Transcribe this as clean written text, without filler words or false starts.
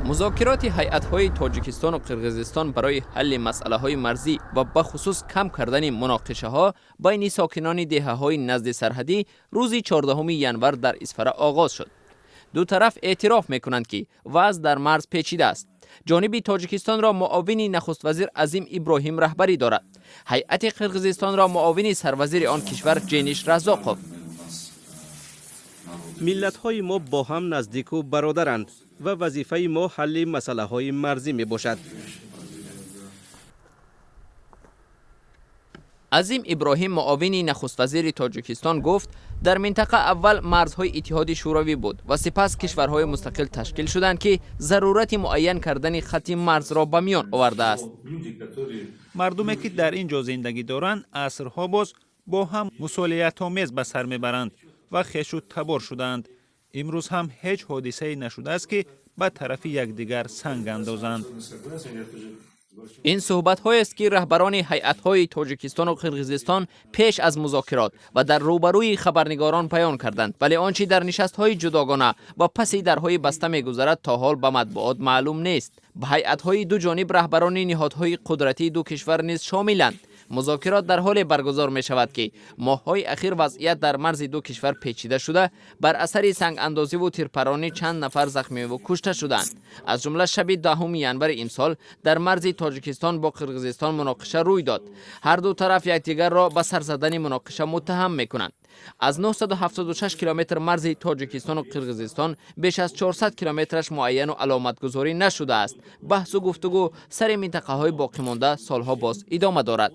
Музокироти ҳайатҳои Тоҷикистону Қирғизистон барои ҳалли масъалаҳои марзӣ ва бахусус кам кардани муноқишаҳо байни сокинони деҳаҳои назди сарҳадӣ рӯзи 14 январ дар Исфара оғоз шуд. Ду тараф эътироф мекунанд, ки вазъ дар марз печида аст. Ҷониби Тоҷикистонро муовини нахуствазир Азим Иброҳим раҳбарӣ дорад. Ҳайати Қирғизистонро муовини сарвазири он кишвар Ҷениш Разоқов. Миллатҳои мо бо ҳам наздику бародаранд ва вазифаи мо ҳалли масъалаҳои марзӣ мебошад. Азим Иброҳим, муовини нахуствазири Тоҷикистон, гуфт, дар минтақа аввал марзҳои Иттиҳоди Шӯравӣ буд ва сипас кишварҳои мустақил ташкил шуданд, ки зарурати муайян кардани хатти марзро ба миён овардааст. Мардуме ки дар ин ҷо зиндагӣ доранд, асрҳо боз бо ҳам мусолиҳатомез ба сар мебаранд ва хешу табор шудаанд. Имрӯз ҳам ҳеҷ ҳодисае нашудааст, ки ба тарафи якдигар санг андозанд. Ин суҳбатҳоест, ки раҳбарони ҳайатҳои Тоҷикистону Қирғизистон пеш аз музокирот ва дар рӯбарӯи хабарнигорон баён карданд, вале он чи дар нишастҳои ҷудогона ва паси дарҳои баста мегузарад, то ҳол ба матбуот маълум нест. Ба ҳайатҳои ду ҷониб раҳбарони ниҳодҳои қудратии ду кишвар низ шомиланд. Музокирот дар ҳоле баргузор мешавад, ки моҳҳои ахир вазъият дар марзи ду кишвар печида шуда, бар асари сангандозиву тирпаронӣ чанд нафар захмиву кушта шуданд. Аз ҷумла шаби 10 январи имсол дар марзи Тоҷикистон бо Қирғизистон муноқиша рӯй дод. Ҳар ду тараф якдигарро ба сар задани муноқиша муттаҳам мекунанд. Аз 976 километр марзи Тоҷикистону Қирғизистон беш аз 400 километраш муайяну аломатгузорӣ нашудааст. Баҳсу гуфтугӯ сари минтақаҳои боқимонда солҳо боз идома дорад.